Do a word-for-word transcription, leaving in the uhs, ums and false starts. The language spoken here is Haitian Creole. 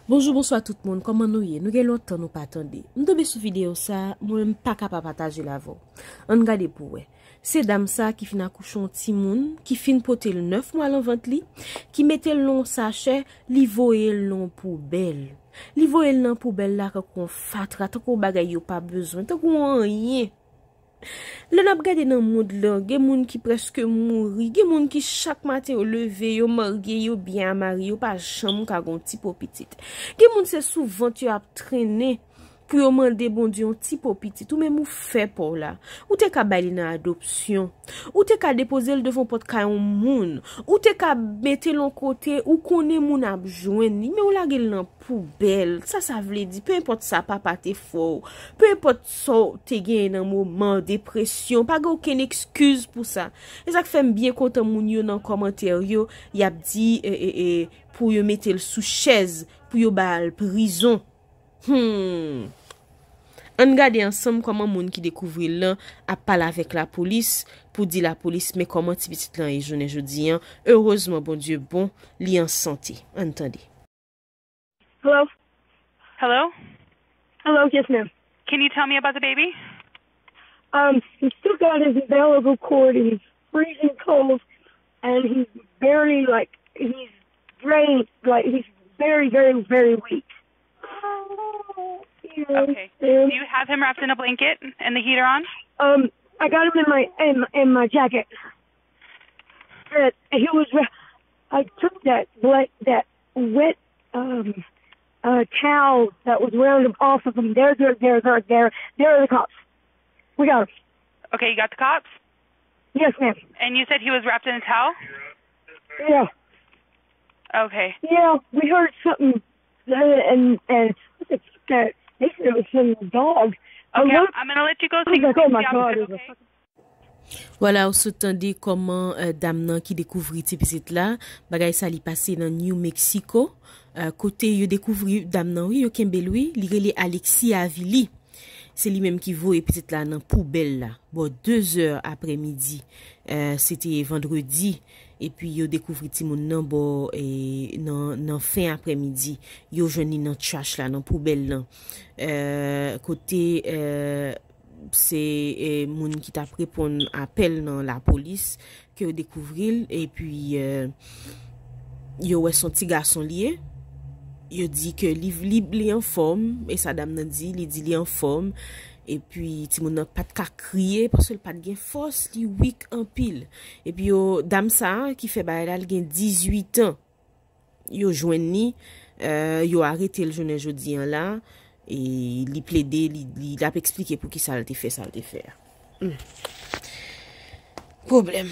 Bonjou, bonswa tout moun, kòman nou ye? Nou gen lontan nou pa tande. M tonbe sou videyo sa, mwen m pa ka pa pataje l avè w. Ann gade pou w wè. Se dam sa ki fin akouche yon timoun, ki fin pote l nèf mwa nan vant li, ki mete l nan yon sachè, li voye l nan yon poubèl. Li voye l nan poubèl la tankou yon fatra, tankou yon bagay yo pa bezwen, tankou yon anyen. Lè n ap gade nan mond lan, gen moun ki prèske mouri, gen moun ki chak maten yo leve, yo marye, yo byen a mari, yo pa janm ka gen yon ti po pitit. Gen moun se sou vant yo ap trennen pou yo mande Bondye yon ti po pitit. Ou menm ou fè pa w la. Ou te ka bay li nan adopsyon. Ou te ka depoze l devan pòt kay yon moun. Ou te ka mete l yon kote, ou konnen moun ap jwenn li, men ou lage l nan poubèl. Sa sa vle di? Peu importe sa papa te fè w, peu importe sa w te genyen nan moman depresyon, pa gen okenn ekskiz pou sa. E sa k fè m byen kontan moun yo nan kòmantè yo, y ap di, e, e, e, pou yo mete l sou chèz, pou yo ba l prizon. Hmm. Ann gade ansanm kòman moun ki dekouvri l lan ap pale avèk lapolis pou di lapolis men kòman ti pitit lan ye jounen jodi an. Erezman, Bondye bon, li an sante. Ann tande. Hello? Hello? Hello, yes, ma'am. Can you tell me about the baby? Um, he's still got his umbilical cord and he's freezing cold and he's barely, like, he's drained, like, he's very, very, very weak. Okay. Do you have him wrapped in a blanket and the heater on? Um, I got him in my in, in my jacket. But he was. I took that blank that wet um uh towel that was round off of him. There, there, there, there, there, there are the cops. We got him. Okay, you got the cops? Yes, ma'am. And you said he was wrapped in a towel? Yeah. Okay. Yeah, we heard something, uh, and and what's it that they said it was some dog. Okay, I'm gonna let you go so you can see the officer, okay? Vwala, ou sot tande kòman uh, dam nan ki dekouvri ti pitit la. Bagay sa li pase nan New Mexico. Uh, kote yo dekouvri dam nan, wi, yo kenbe l, wi. Li rele Alexis Avili. Se li menm ki voye pitit la nan poubèl la bò de zè aprèmidi. Uh, se te vandredi. Epi yo dekouvri timoun nan bò e, nan, nan fen aprèmidi. Yo jwenn li nan trash la, nan poubèl lan. Uh, kote uh, se e, moun ki t ap reponn apèl nan lapolis ke yo dekouvri l epi e, yo wè se yon ti gason li ye. Yo di ke li, li, li anfòm, e sa dam nan di, li di li anfòm. Epi timoun nan pa t ka kriye paske l pa t gen fòs, li wik anpil. Epi yo, dam sa a ki fè bagay la, li gen dizuit an. Yo jwenn li, euh, yo arete l jounen jodi an la, e li plede, li, li, l ap eksplike poukisa l te fè sa l te fè a. Hmm. Pwoblèm.